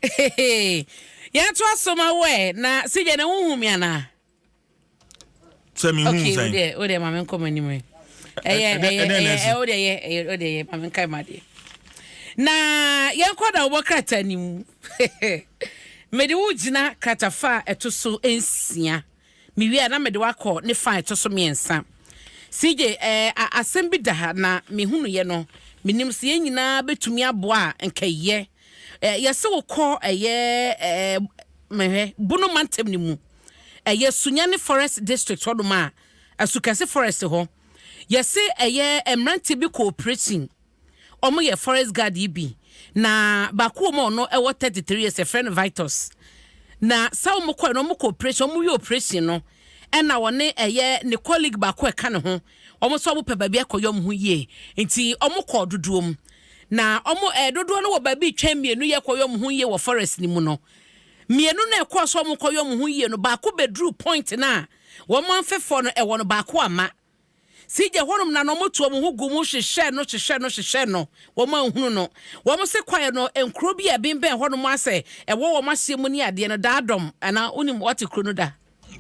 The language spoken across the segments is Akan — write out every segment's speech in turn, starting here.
Yɛnto aso ma wo ɛ na sigye na wohu me anaa? Sɛ mehu Okay, sɛn? Wodeɛ wodeɛ ma menkɔ m'anim ɛ. Ɛyɛ ɛyɛ Ɛdɛn na ɛyɛ asi? ɛ wodeɛ yɛ ɛyɛ wodeɛ yɛ ma menkae m'adeɛ. Na yɛnkɔ da wobɔ krataa no mu. Mede wo gyina kratafa a ɛto so 6. Mewie a na mede wo akɔ ne fa a ɛto so 3. CJ, ɛɛ a asɛm bi da ha na mehunuiɛ no, menim sɛ yɛn nyinaa bɛtumi aboa a nka ɛyɛ. Ɛɛ yɛse wokɔ ɛyɛ ɛɛ mehwɛ Bono mantam no mu, ɛyɛ Sunyani Forest District hɔnom a, Asukɛse Forest hɔ. Yɛse ɛyɛ mmeranteɛ bi kɔ operation. Wɔn yɛ forest guard yi bi na baako wɔ mu a ɔno ɛwɔ 33 years, yɛfrɛ no Vitus. Na sɛ wɔn kɔɛ no, wɔn kɔ operation, wɔn wie operation no, ɛna wɔne ɛyɛ ne colleague baako a ɛka ne ho, wɔn nso wɔn pɛ baabi akɔyɛ wɔn ho yie, nti wɔn kɔɔ dodoɔ mu. Na wɔn ɛɛ dodoɔ no wɔ baabi twɛn mmienu yɛ kɔyɛ wɔn ho yie wɔ forest no mu no. Mmienu na ɛkɔɔ so wɔn kɔyɛ wɔn ho yie no, baako bɛduru point no a wɔn amfefoɔ no ɛwɔ no, baako ama. Sigye hɔnom na na wɔto wɔn ho gu mu hwehwɛɛ no hwehwɛɛ no hwehwɛɛ no, wɔn anhunu no. Wɔn se kwaeɛ no, nkuro bi a ɛbembɛn hɔnom a sɛ ɛwɔ wɔn ahyeɛ mu ne adeɛ no, Daadɔm, anaa wonim, woate kuro no da?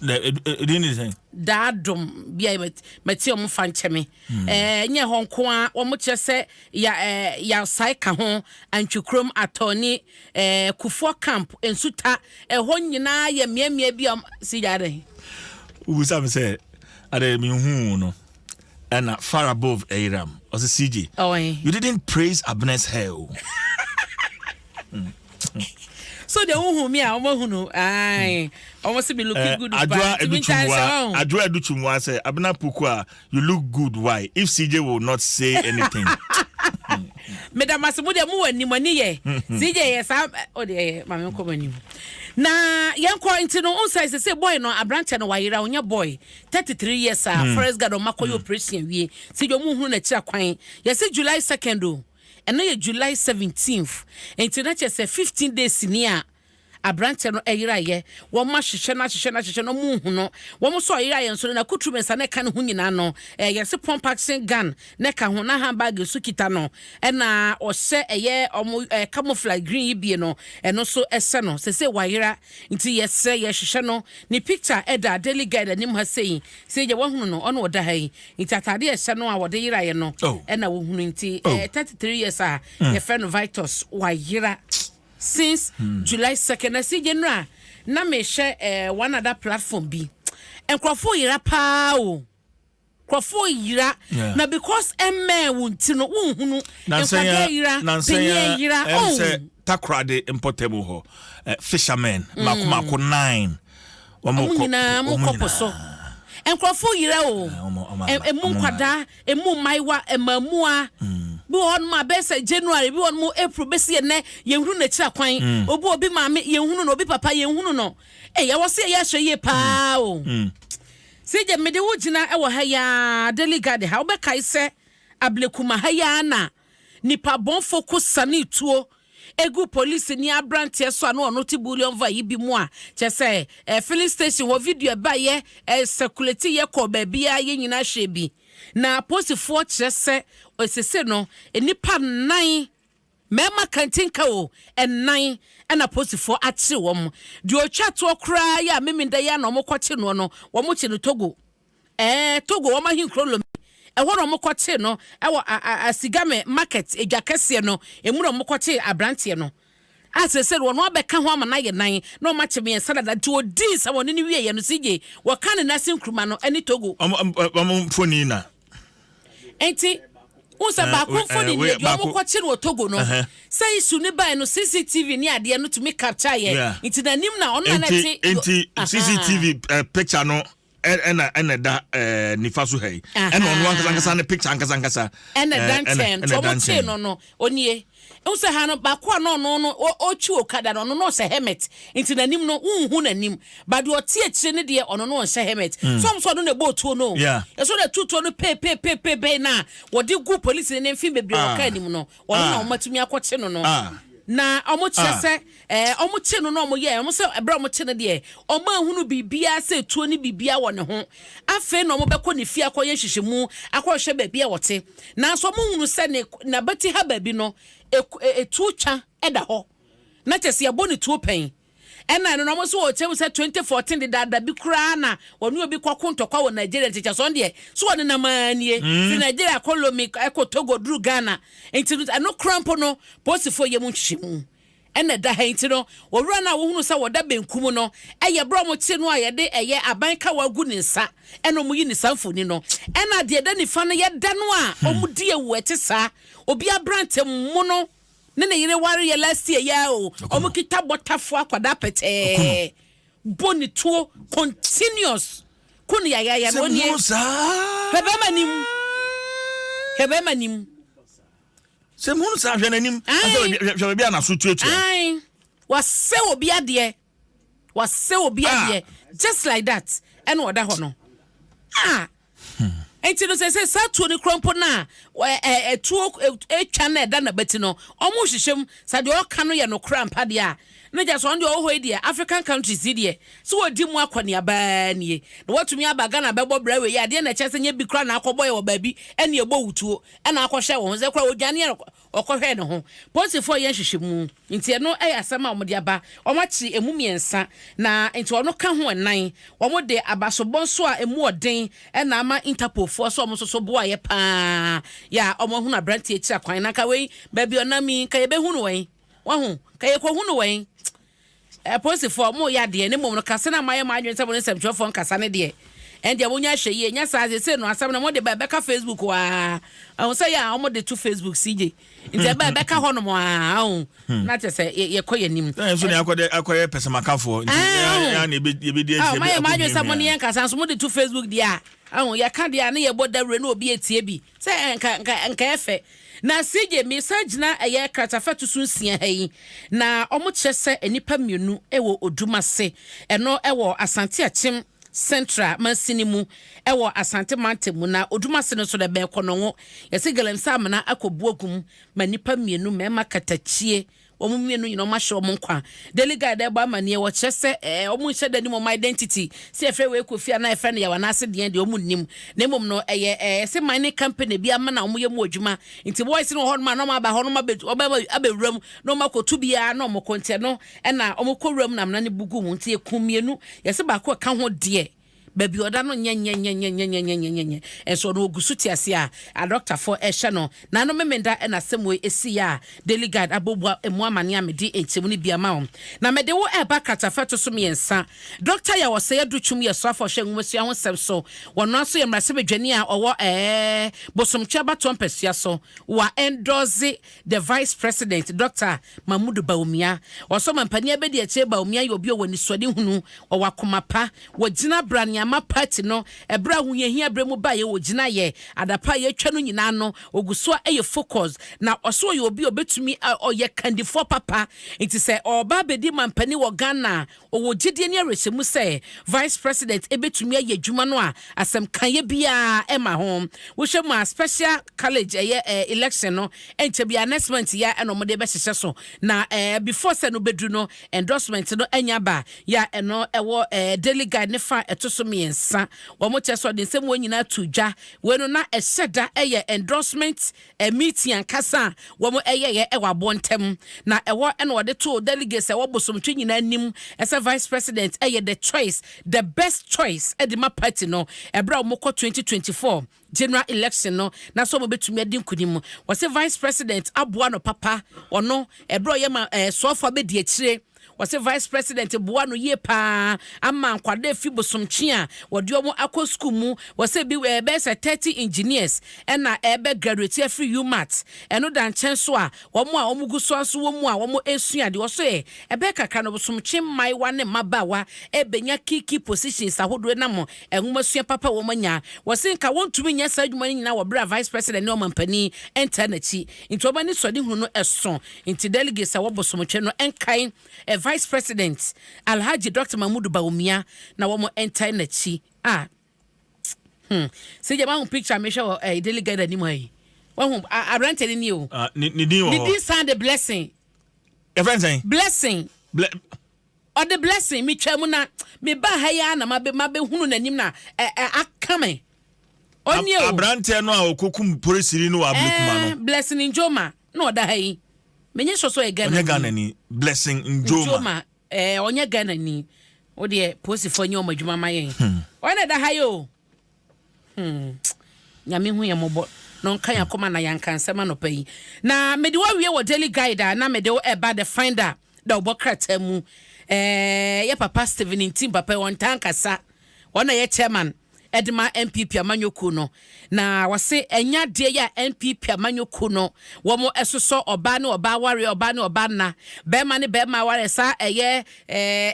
Edin ne sɛn? Daadɔm bi a mate wɔn fa nkyɛ me. Ɛɛ, nyɛ hɔ nko ara, wɔn kyerɛ sɛ ya ɛɛ Yasae ka ho, Antwikurom, Atɔni, ɛɛ Kufuor Camp, Nsuta, ɛhɔ nyinaa yɛ mmeammea bi a wɔn, Sigye adɛn? Wobisa me sɛ Ade me hu no ɛna far above ɛyeram ɔsɛ CJ Ɔwɛn. You didn't praise Abner's hair o. So deɛ wohu mi a wɔn ahu no ae wɔn se mi looking good paa Adwoa nti mi ntaa Educhumwa sɛ wɔn. Adwoa Educhumwa sɛ Abena Poku a you look good why if CJ will not say anything. Meda mo ase mo deɛ mo wɔ anim ani yɛ CJ yɛ saa o deɛ yɛ maame nkɔ mo anim na yɛn kɔ nti no n sɛ sɛ boy no aberanteɛ no wayera ɔnyɛ boy 33 years a forest guard ɔma kɔyɛ operation awie CJ ɔmo hunu n'akyira kwan yɛsɛ July 2nd o ɛno yɛ July 17th nti na kyerɛ sɛ 15 days ni a aberanteɛ no yeraeɛ. Wɔn ahwehwɛ no ahwehwɛ no ahwehwɛ no, wɔn nhu no. Wɔn nso a ɔyeraeɛ nso no, n'akutruments a na ɛka ne ho nyinaa no, ɛɛ yɛse pump action gun na ɛka ho, na handbag nso kita no, ɛna ɔhyɛ ɛyɛ wɔn ɛɛ camouflage green yi bie no, ɛno nso ɛhyɛ no. Sesei wayera, nti yɛsrɛ yɛhwehwɛ no. Ne picture ɛda Daily Guide anim ha sei. Sei deɛ wahunu no, ɔna ɔda ha yi. Nti ataadeɛ a ɛhyɛ no a wɔde yeraeɛ no, ɛna wohunu. Nti ɛɛ 33 years a yɛfrɛ no Vitus, wayera. Since July 2nd na si gye nora na mehwɛ eh, one other platform bi nkurɔfoɔ yera paa o nkurɔfoɔ yera na because ɛmmɛn wo nti no wonhunu nkwadaa yera panyin yera oh. Sɛ Takoradi mpɔtam hɔ fishermen mako mako nine wɔn nyinaa mo kɔ po so nkurɔfoɔ yera o emu nkwadaa Emu mmaayewa, mmaamua bi wɔ hɔnom a bɛyɛ sɛ January, bi wɔ hɔnom April bɛsi ɛnnɛ, yɛnhunu n'akyiri akwan. Obi obi maame, yɛnhunu no, obi papa, yɛnhunu no. Ei, ɛwɔ sɛ yɛyɛ ahwɛ yie paa o. CJ, mede wo gyina wɔ ha yi ara, Daily Guide ha, wobɛkae sɛ Ablekuma ha yi ara na nipa bɔnfo ko sanee tuo egu polisini aberanteɛ so a na ɔno te bullion van yi bi mu a kyerɛ sɛ eh, filling station hɔ video ɛbaeɛ eh, circulate yɛ kɔɔ baabiara yɛn nyinaa hwɛɛ bi. Na apolisifoɔ kyerɛ sɛ sese no nnipa nnan, mmarima kantinka o, nnan ɛna apolisifoɔ akyere wɔn. Deɛ ɔtwa toɔ koraa yɛ a Memenda yi ara na wɔkɔkye noɔ no, wɔkye no Togo. Ɛɛ Togo wɔn ahenkuro Lome, ɛhɔ na wɔkɔkyee no ɛwɔ Asigame market, edwa kɛseɛ no, emu na wɔkɔkyee aberanteɛ no. A seesei no wɔn abɛka ho ama no ayɛ nan na wɔn akye mmiɛnsa dada nti wɔdii nsɛmɔne no wieɛ no CJ wɔka ne nase nkruma no ɛne Togo. Wɔn mfoni na. Nti wohu sɛ baako mfoni nie deɛ wɔn kɔkye no wɔ Togo no sɛ issue no baeɛ no CCTV ne adeɛ no tumi capture yɛ nti n'anim na ɔno na na ɛte. Nti CCTV picture no ɛna ɛna ɛda ɛɛ nifa so ha yi ɛna ɔno ankasa ankasa ne picture ankasa ankasa. Ɛna ɛda nkyɛn nti wɔn kyee no no onie n sɛ ha no baako a na ɔno no ɔtwi okada no ɔno no ɔhyɛ helmet nti n'anim no wonhu n'anim ba deɛ ɔte akyire no deɛ ɔno no ɔnhyɛ helmet so ɔmo sɛ ɔno na ɛbɔ otuo no ɛso na ɛtu tuo no peepeepeepee bɛyi na wɔde gu polisi ne mfe bebree wɔ kaa anim no ɔno na wɔn atumi akɔkye no no na wɔn kyerɛ sɛ ɛɛ wɔn kye no na wɔn yɛ wɔn sɛ ɛbrɛ wɔn kye no deɛ wɔn ahunu biribiara sɛ etuo ne biribiara wɔ ne ho afei na wɔn bɛkɔ ne fie akɔyɛ nhwehwɛmu akɔhwɛ baabi a wɔte nanso wɔn hunu sɛ ne n'abati ha baabi no etuo twa ɛda hɔ. Na kyerɛ sɛ yɛabɔ no tuo pɛn. Ɛna ɛno no wɔn nso wɔkyerɛ mu sɛ 2014 dedaada bi koraa na wɔne obi kɔko ntɔkwa wɔ Nigeria nti kyerɛ sɛ ɔno deɛ so wɔnenam ara nie firi Nigeria kɔ Lome kɔ Togo duru Ghana nti no ɛno koraa mpo no polisifoɔ yɛ mu nhwehwɛmu ɛna ɛda ha yi nti no owura no a wohunu sɛ wɔda benkum no ɛyɛ berɛ a wɔkyere no a yɛde ɛyɛ aban kawa agu ne nsa ɛna wɔyi ne saa mfoni no ɛna deɛ ɛda nifa no yɛda no a wɔdi awu ɛte saa obi aberante mu no ne ne yere ware yɛ last year yɛ o ɔmo kita bɔtafo akwadaa pɛtɛɛ bɔ ne tuo continuous ko ne yayaya na onie hwɛ bɛrima nim hwɛ bɛrima nim. Sɛ muhunu saa hwɛ n'anim hwɛ baabi a n'aso tuatua. Ae wasɛ obi adeɛ wasɛ obi adeɛ just like that ɛna ɔda hɔ no ah. Nti no sɛsɛ saa tuo no kura mpo no a ɛtuo ɛtwa no ɛda n'abati no ɔmo hyehyɛ mu sɛ deɛ ɔka no yɛ nokorɛ ampa deɛ a na gya sɛ ɔno deɛ ɔwɔ hɔ yi deɛ African countries yi deɛ sɛ wɔdi mu akɔneaba nie na watumi aba Ghana bɛbɔ bra wei adeɛ na ɛkyɛ sɛ nyɛ bi kora na akɔbɔ yɛ wɔ baabi ɛne ɛbɔ wutuo ɛna akɔhwɛ wɔn ho sɛ kora wɔdwane yɛ Ɔkɔhwɛɛ ne ho. Polisifoɔ reyɛ nhwehwɛmu, nti ɛno yɛ asɛm a wɔde aba. Wɔakyere ɛmu mmiɛnsa, na nti ɔno ka ho nnan. Wɔde abasobɔ nso a ɛmu ɔden na ama Interpolfoɔ sɛ wɔn nso so boaeɛ pa ara yɛ a wɔahunu aberanteɛ akyiri akwan. Na nka wei, baabi ɔnam yi, nka yɛbɛhu no wɛn? Wahu? Nka yɛkɔhu no wɛn? Apolisifoɔ, moyɛ adeɛ, na mmom no kasa no a moayɛ mo adwene sɛ mo ne nsɛmtwerɛfoɔ nkasa no deɛ, ɛndeɛ monyɛ ahwɛyie, nyɛ saa a seesei no asɛm no mode ba ɛbɛka Facebook hɔ ara, ahu sɛ yɛ a wɔde to Facebook CJ, nti ɛba ɛbɛka hɔ nom ara, ahu, na kyerɛ sɛ yɛkɔ yɛn anim. Sɛ nso ne akɔdɛ akɔyɛ pɛsɛmakafoɔ, nti yɛn na yɛbɛdi akyire. Moayɛ mo adwene sɛ mo ne yɛn nkasa nso mode to Facebook deɛ a, ahu, yɛka deɛ a ne yɛbɔ dawuro na obi atie bi. Sɛ nka nka nka ɛfɛ. Na CJ mesan gyina ɛyɛ kratafa to so nsia ha yi na ɔmo kyerɛ sɛ nnipa mmienu wɔ odum ase ɛno ɛwɔ Asante Akyem Central mansini mu ɛwɔ Asante mantam mu na odum ase no nso no ɛbɛn Kɔnɔngo yɛse galamsey amena akɔ bu agu mu ma nnipa mmienu mmarima katakyie Wɔn mmienu nyinaa wɔahyɛ wɔn nkwa. Daily Guide ɛbɔ amaneɛ, wɔkyerɛ sɛ ɛɛ wɔn nhyɛ da nim wɔn identity, sɛ yɛfrɛ wei Kofi anaa yɛfrɛ no Yaw anaase deɛn deɛ wɔn nnim. Na mmom no ɛyɛ ɛɛ sɛ mining company bi ama na wɔyɛ mu adwuma. Nti boys no wɔ hɔnom a na wɔn aba hɔ na wɔn abɛ wɔn abɛwura mu na wɔn akɔtu biara na wɔn kɔ. Nti ɛno ɛna wɔn kɔ wura mu na amena no bu gu mu. Nti ɛkum mmienu. Yɛse baako a ɛka ho deɛ. Baabi a ɔda no nyɛnyɛnyɛnyɛnyɛnyɛnyɛnyɛ nso ɔno ɔgu so te ase a adɔktafoɔ rehwɛ no. Naano Memenda na asɛm wei siiɛ a Daily Guide abɔbua ɛmu amaneɛ a mede nkyɛmu no bi ama wo. Na mede wo reba kratafa ɛto so mmiɛnsa. Dɔkta Yaw Osei Adutwum yɛ soafoɔ a ɔhwɛ nwomasua ho nsɛm so. Ɔno ara nso yɛ mmarahyɛbadwani a ɔwɔ ɛɛ Bosomtwe abatoɔ mpasua so. Wa endorse the Vice President Dɔkta Mamudu Bawumia. Ɔsɛ ɔmampanin abadiakyire Bawumia yɛ obi a ɔwɔ anisoadehunu, ɔwɔ akoma pa, Wɔgyina Braniama party no ɛberɛ a ahohiahia berɛ mu baeɛ wɔgyinaeɛ, adapa a yɛatwa no nyinaa no ɔgu so a ɛyɛ focus na ɔse ɔyɛ obi a ɔbɛtumi ɔyɛ kandifoɔ papa nti sɛ ɔreba abɛdi mampanin wɔ Ghana a ɔwɔ gyedie ne awerɛhyɛmu sɛ Vice President bɛtumi ayɛ adwuma no a asɛm kaeɛ biara ɛma ho. Wohwɛ mu a special college ɛyɛ election no ɛnkyɛ biara next month yi ara ɛna wɔde bɛhyehyɛ so na before sɛ no bɛduru no endorsement no anya aba. Yɛ a ɛno ɛwɔ ɛɛ Daily Guide ne fa a ɛto so mmiɛnsa. Wɔn kyerɛ sɛ ɔde nsɛm wɔn nyinaa to dwa. Wei no na ɛhyɛ da ɛyɛ endorsement meeting ankasa a wɔn ɛyɛyɛ ɛwɔ aboɔ ntam. Na ɛhɔ ɛna ɔde too delegates a ɛwɔ Bosomtwe nyinaa anim ɛsɛ Vice President ɛyɛ the choice, the best choice ɛde ma party no ɛberɛ a wɔn kɔ 2024 General election no na sɛ wɔbɛtumi adi nkunim. Wɔse Vice President aboa no papa, ɔno ɛberɛ a ɔyɛ ma ɛɛ soafoɔ abɛdi akyire. Wɔse Vice President boa no yie paa ama nkwadaa ɛfiri Bosomtwe a wɔde wɔn akɔ sukuu mu. Wɔse bi ɛɛ bɛyɛ sɛ 30 engineers ɛna ɛɛbɛ graduate afiri UMaT. Ɛno da nkyɛn so a wɔn a wɔn gu so ara nso wɔ mu a wɔn ɛresua adeɛ. Wɔse ɛbɛyɛ kakra no Bosomtwe mmaayewa ne mmabaawa ɛrebɛnya key key positions ahodoɔ ɛnam Nwomasua papa a wɔanya. Wɔse nka wɔntumi nyɛ saa adwuma no nyinaa wɔ berɛ a Vice President ne Ɔmampanin ntaa n'akyi. Nti wɔn anisoadehunu no so. Nti delegates a ɛwɔ Bosomtwe no nkae Vice President Alhaji Doctor Mahmudu Bawumia na wɔn ntae n'akyi. Ah hmm. Sɛ gya mahu picture a mehwɛ wɔ eh, Daily Guide anim ha yi. Wahu aberante no ni o. Ah, ne din wɔ hɔ. Ne din san de Blessing. Yɛfrɛ no sɛn? Blessing. Ble Ɔde blessing me twaa mu na me baa ha yi ara na mabe mabe hunu n'anim na ɛ ɛ aka me. Ɔnie o. Abranteɛ no a ɔkɔkum polisini no wɔ Ablekuma no. Ɛɛ Blessing Njoma na ɔda ha yi. Menyɛ sure sɛ ɔyɛ Ghana Ɔnyɛ Ghana ni. Blessing Njoma. Njoma, ɔnyɛ Ghana ni. Wo deɛ polisifoɔ nyɛ wɔn adwuma ma yɛn. Ɔyɛ na ɛda ha yi o. Nyame hu yɛn mmɔbɔ na ɔnka yɛn akoma na yɛanka nsɛm anɔpa yi. Na mede wo awie wɔ Daily Guide a na mede wo ɛba The Finder da ɔbɔ krataa mu. Yɛ papa Stephen Ntim papa yi ɔntaa nkasa. Ɔno na ɛyɛ chairman de ma NPP amanyɔ kuo no. Na wɔse ɛnyɛ adeɛ yi a NPP amanyɔ kuo no wɔn sosɔ ɔbaa ne ɔbaa awareɛ, ɔbaa ne ɔbaa nna, bɛrima ne bɛrima awareɛ, saa ɛyɛ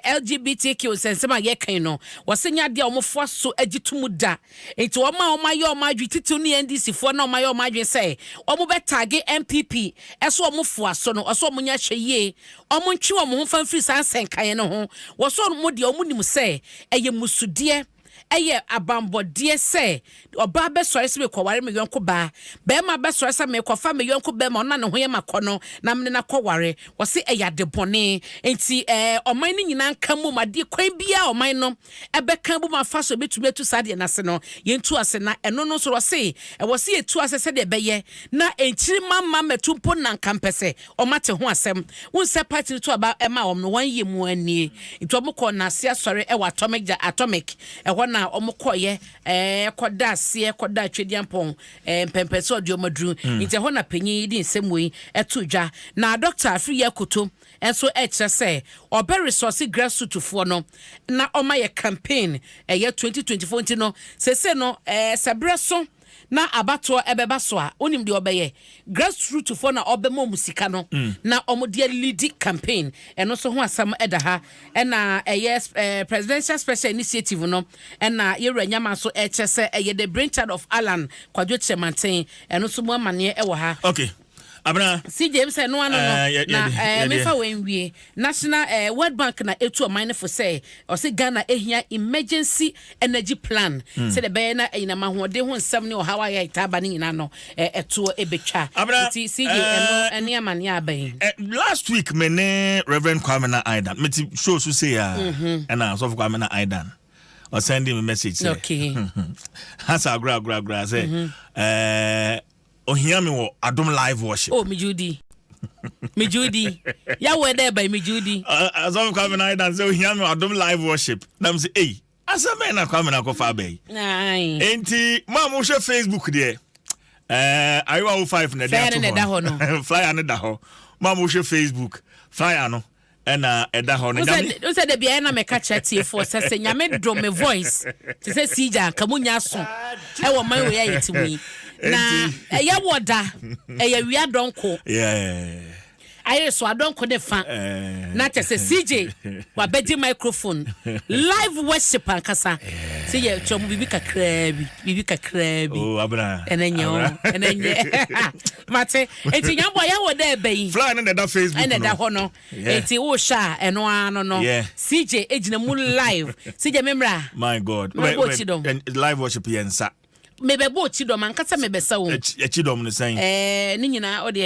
LGBTQ nsɛnsɛm a yɛka yi no, wɔse nyɛ adeɛ a wɔfoa so gye to mu da. Nti wɔn a wɔayɛ wɔn adwene, titiriw ne NDC foɔ no a wɔayɛ wɔn adwene sɛ wɔbɛtage NPP so wɔfoa so no, wɔse wɔnyɛ ahwɛyie, wɔntwe wɔn ho mfa mfiri saa nsɛnkaeɛ no ho. Wɔse wɔn deɛ wɔnim sɛ ɛyɛ mmusudeɛ. Ɛyɛ abanbɔdeɛ sɛ ɔbaa bɛsɔre sɛ merekɔware me yɔnko baa, barima bɛsɔre sɛ merekɔfa me yɔnko barima, ɔno na ne ho yɛ me akɔnnɔ na mene no akɔware. Wɔse ɛyɛ ade bɔne. Enti ɔman no nyinaa nka mmom, adeɛ kwan biara a ɔman no bɛka abom afa so a ɛbɛtumi atu saa adeɛ no ase no, yɛntu ase. Na ɛno no nso wɔse ɛwɔ sɛ yɛtu ase sɛdeɛ ɛbɛyɛ na nkyirimma mma mmɛto mpo nnankampɛsɛ Wɔn ate ho asɛm. Wohu sɛ party no to aba maa wɔn no, wɔn yɛ mu anie. Nti wɔn kɔɔ Nase asɔre wɔ Atomic gya, Atomic, ɛhɔ na wɔn kɔeɛ, ɛɛ, kɔ da aseɛ, kɔ da Twedeampɔn, ɛɛ, mpɛmpɛ sɛ ɔde wɔn aduru. Nti ɛhɔ na panyin yi de nsɛm wei ɛto dwa. Na Doctor Afriyie Akoto nso ɛkyerɛ sɛ ɔbɛ resɔse grassroot foɔ no na wɔn ayɛ campaign ɛyɛ 2024 nti no, sese no, ɛɛ, sɛ berɛ so na abatoɔ ɛbɛba so a, wonim deɛ ɔbɛyɛ? Grassroot foɔ na ɔbɛma wɔn sika no na wɔn de alidi campaign. Ɛno nso ho asɛm ɛda ha. Ɛna ɛyɛ eh, Presidential Special Initiative no ɛna Yɛwura Nyama nso ɛkyerɛ sɛ ɛyɛ the brainchild of Allan Kwadwo Kyerɛmanten. Ɛno nso mu amaneɛ ɛwɔ ha. Okay. Abena. CJ m sɛ ɛno ano no eh, na eh, mefa wei nwie. National eh, World Bank na etu ɔman no fo sɛ ɔse Ghana ehia emergency energy plan mm. sɛdeɛ ɛbɛyɛ na anyinam ahoɔden ho nsɛm ne ɔhaw a yɛtaa ba no nyinaa no ɛtoɔ ɛbɛtwa. Nti CJ ɛno ɛne amaneɛ aba yi. Last week me ne Reverend Kwame na Aidan mete show so sei a ɛna asɔfo Kwame na Aidan ɔsɛnde me message sɛ okay. asa agorɔ agorɔ agorɔ sɛ ɛɛ Ohia me wɔ Adom Live Worship. Oh, megye wo di. Megye wo di. Yawɔ ɛdɛ ɛba yi, megye wo di. Asɔfo Kwame na ayɛ sɛ ohia me wɔ Adom Live Worship. Na me sɛ, ei, asɛm bɛn na Kwame na akɔfa aba yi? Enti, mo a mohwɛ Facebook deɛ, ɛɛ, Ayewa 05 na ɛde ato hɔ no. Flyer no da hɔ. Mo a mohwɛ Facebook, flyer no. ɛna ɛda hɔ no nyame. Wo sɛ dabi ayɛ na mɛka kyerɛ tiefoɔ sɛ sɛ nyame dom me voice te sɛ siigya nka mu nya so ɛwɔ man wei a yɛte mu yi na ɛyɛ wɔ da ɛyɛ wia dɔnko ayere so adɔnko ne fa na kyɛ sɛ CJ wabɛgye microphone live worship ankasa sɛ yɛ kyerɛ mu biribi kakraa bi biribi kakraa bi oh, ɛnɛ nyɛ o ɛnɛ nyɛ mate eti nyambɔ yɛ wɔ dɛ ɛbɛ yi flyer no na ɛda facebook ɛna ɛda hɔ no eti wohwɛ a ɛno ara no no CJ egyina mu live CJ memra my god mebɛbɔ okyi dɔm live worship yɛ nsa mebɛbɔ okyi dɔm ankasa mebɛsa wo akyi dɔm no sɛn ɛɛ ne nyinaa ɔdeɛ.